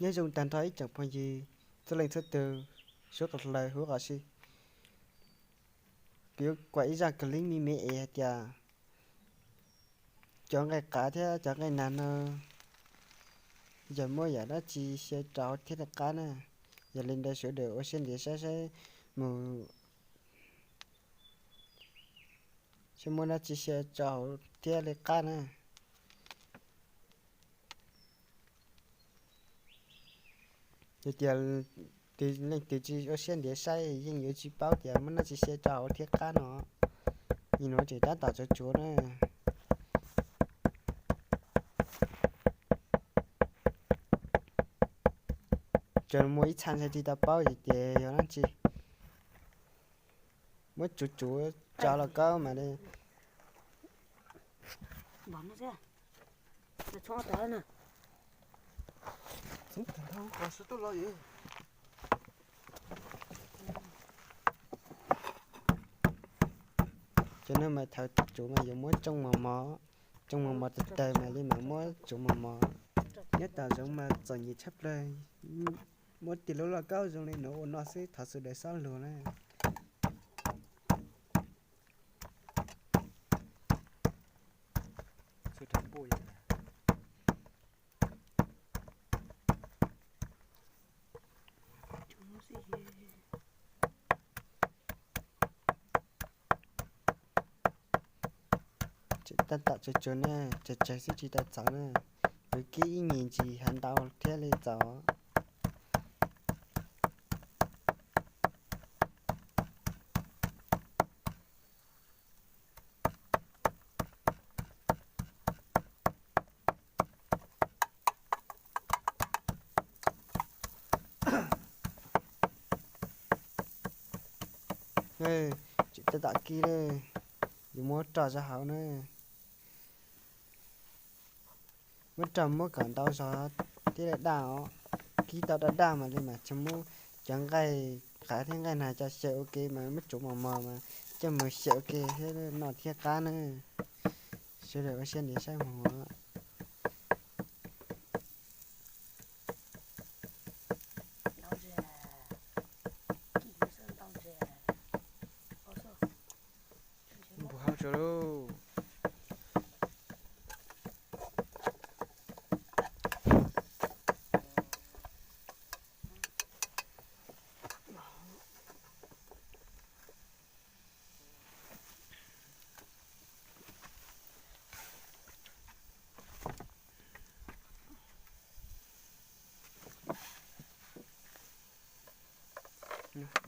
Nyob zoo tag nrho ib tsoom phooj ywg txhua leej txhua tus, suav qhov hlaws huv qhov si. Kuv yuav kuam ib zaj clip me me es hais tias cov nqaij qav thiab cov nqaij nag no yog muaj yam dab tsi xyaw rau hauv thiaj li qab na. Yog li ntawd sawv daws ua siab ntev saib saib mus, saib muaj dab tsi xyaw rau hauv thiaj li qab na. Yog tias leej twg tsis ua siab ntev saib yeej yuav tsis paub tias muaj dab tsi xyaw rau hauv thiaj qab no. Nim no tseem tab tom tsuav tsuav na. Tsuas muaj ib txha ntshai tsis tau paub ces yog dab tsi. Muab tsuav tsuav tso los kaub mas li. Cov no mas thaum tsuav mas yuav muab tsoo mos mos, tsoo mos mos tawg tawg mas li mas muab tsuav mos mos. Nyob tom zoov mas txom nyem tshaj plaws, muab tej lub lauj kaub zoo li no ua noj xwb thov sawv daws txhob luag na. Tseem tab tom tsuav tsuav na, tsawg tsawg xwb tsis tau txaus na. Yuav kib ib nyuag ntsis hais ntau thiaj li txaus. Tseem tab tom kib na, yuav muab roj rau hauv na. Muab roj muab kom ntau zog thiaj li daj os. Kib tau daj daj mas li mas tsuas muab cov nqaij qav thiab nqaij nag coj xyaw ua ke mas muab tsuav mos mos mas coj mus xyaw ua ke thiab noj thiaj qab na. Sawv daws ua siab ntev saib mus. Npuag hauv tsuas lauj.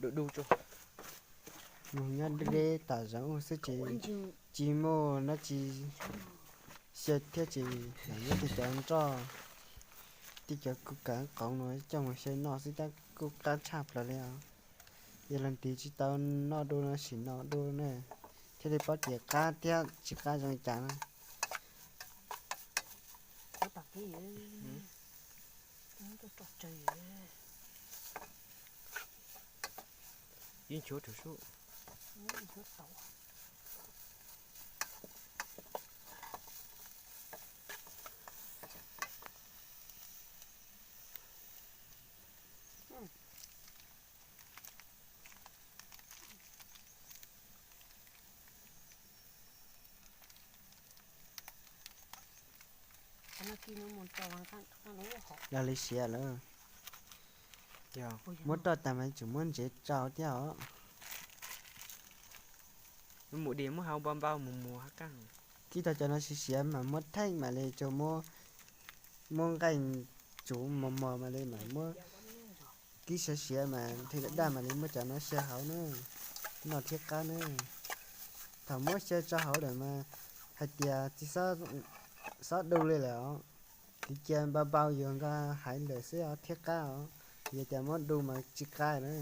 Du du tso. Mus nyob deb deb tom zoov xwb ces tsis muaj dab tsi xyaw thiab ces lam muab tej cov nroj, tej cov kuj kav qoov no coj mus xyaw noj xwb tab kuj qab tshaj plaws li os. Yog leej twg tsis tau noj dua no sim noj dua na, thiaj li paub tias qab thiab tsis qab zoo li cas na. Ib nchuav rau sub. Lag li siav lawm. Muab roj tag mas tseem muab ntsev rau thiab os. Mus di muab hau npau npau mus mus hab kaj. Kib tau cov no siav siav mas muab theej mam li tsuas muab, muab nqaij tsuav mos mos mam li mas muab kib siav siav mas theej daj daj mam li muab cov no xyaw hauv na, noj thiaj qab na. Thaum muab xyaw tso hauv lawm mas hais tias tsis xob du li lawm os, kwv cia npau npau yuav nqa haiv lawm xwb os thiaj qab os. Yog tias muab du mas tsis qab na.